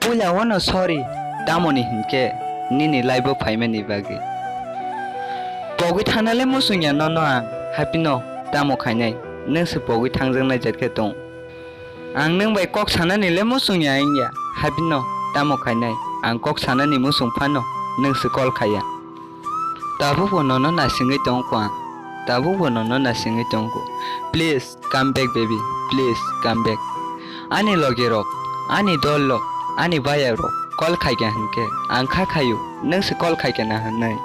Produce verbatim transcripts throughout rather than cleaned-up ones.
Puila wano sorry, tamoni hinkhe nini life o phaimani bagwi. Pogwi thangnale muchungya nono ang, haphino tamo khainai, nwng se pogwi thangjaknai jat khe tong. Ang nwng bai kok sanani le muchungya wngya, haphino tamo khainai, ang kok sanani muchung phano nwng se call khaiya. Tabukbo nono naisingwi tongkho ang, tabukbo nono naisingwi tongkho. Please come back baby, please come back. Ani logi rok, ani dol rok, ani baya rok call khaikha hinkhe ang kha khaio, nwng se call khaikha na hinwi.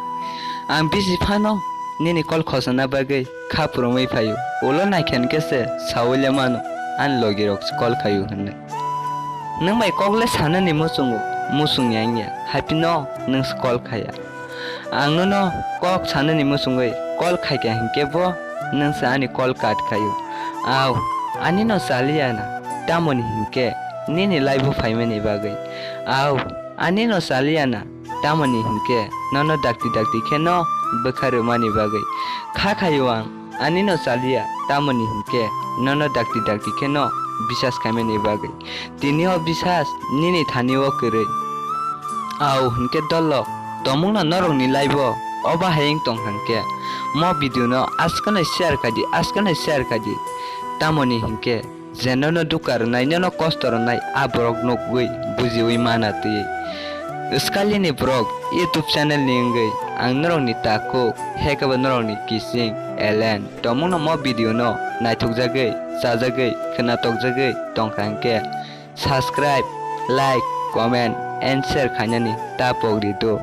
Ang bisi phano nini call khosana bagwi kha purumwi phaio. Ulo naikha hinkhe se saui le mano, ani logi rok se call khaio hinwi. Nwng bai kok le sanani muchungo, muchungya wngya, haphino nwng se call khaiya. Ang nono kok sanani muchungwi call khaikha hinkhe bo nwng se ani call cut khaio. Au, ani no chaliya na, tamoni hinkhe nini life o phaimani bagwi. Au, ani no chaliya na, tamoni hinkhe nono dakti dakti khe no bwkha rwmani bagwi. Kha khaio ang, ani no chaliya, tamoni hinkhe nono dakti dakti khe no bisas khaimani bagwi. Tini o bisas nini thani o kwrwi. Au hinkhe dol rok, tongmung no norok ni life o obo hai wng tong hinkhe mo video no aswk no share khai di, aswk no share khai di. Tamoni hinkhe je nono dukha rwnai, nono kosto rwnai, a borok nukgwi bujiwi mana twi. Swkali ni borok YouTube channel ni wngwi ang norok ni takhuk, hekebo norok ni kising Elen. Tongmung no mo video no naithokjagwi, chajagwi, khwnatokjagwi tongkha hinkhe subscribe, like, comment and share khainani ta pogri do.